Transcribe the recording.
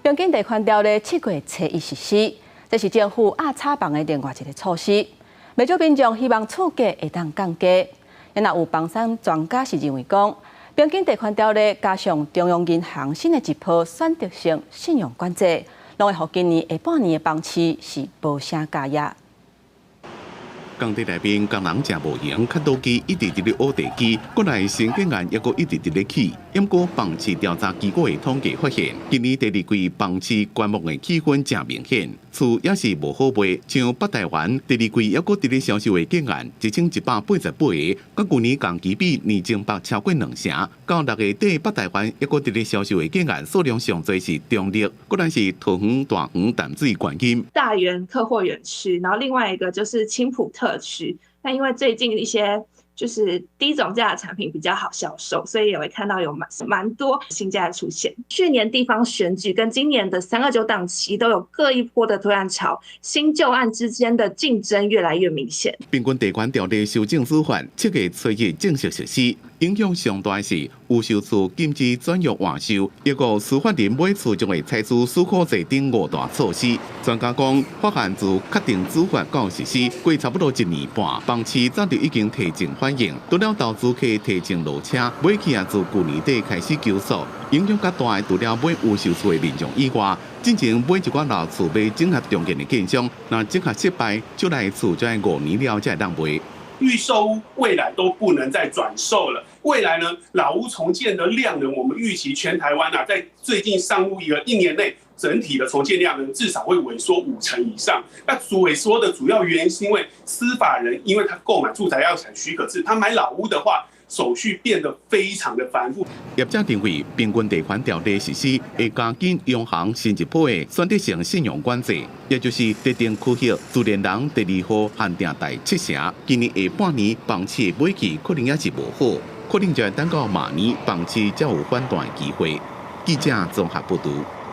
平均地權條例7月初一實施，這是政府壓炒房的另外一个措施。袂少民眾希望厝價會當降低。若有房產專家是認為講，平均地權條例加上中央銀行新的一波選擇性信用管制，攏會予今年下半年的房市是無啥加壓。工地內面工人誠無閒，砍刀機一直佇咧挖地基，閣來新建案猶閣一直佇咧起。毋過房市調查機構的統計發現，今年第二季房市觀望的氣氛誠明顯，厝也是無好賣。像北台灣第二季猶閣佇咧銷售的建案1188個，佮舊年同期比年增幅超過兩成。到6月底，北台灣猶閣佇咧銷售的建案數量上濟是中壢，閣來是桃園、大園、淡水、觀音。大園客貨園區，然後另外一個就是青埔特區。那因為最近一些就是低總價的產品比較好銷售，所以也會看到有蠻多新價出現。去年地方選舉跟今年的329檔期都有各一波的推案潮，新舊案之間的競爭越來越明顯。平均地權條例修正草案7月初一正式實施，影響上大是預售厝禁止轉約換售，抑閣司法人買厝將會採取許可制等五大措施。專家講，法案自確定主法到實施，過差不多一年半，房市早就已經提前反應，除了投資客提前落車，買氣也自舊年底開始急速，影響較大的除了買預售厝的民眾以外，進前買一寡老厝欲整合重建的建商，若整合失敗，將來厝就愛5年了才會當賣。預售屋未來都不能再轉售了。未來呢，老屋重建的量能，我們預期全台灣啊，在最近上路一個一年內，整體的重建量能至少會萎縮5成以上。那萎縮的主要原因是因為私法人，因為他購買住宅要採許可制，他買老屋的話，手續變得非常的繁複。業者認為，平均地權條例實施會加緊央行新一波的選擇性信用管制，也就是特定區域自然人第二戶限定貸七成。今年下半年房市的買氣可能也是無好，可能就要等到明年房市才有反彈的機會。記者綜合報導。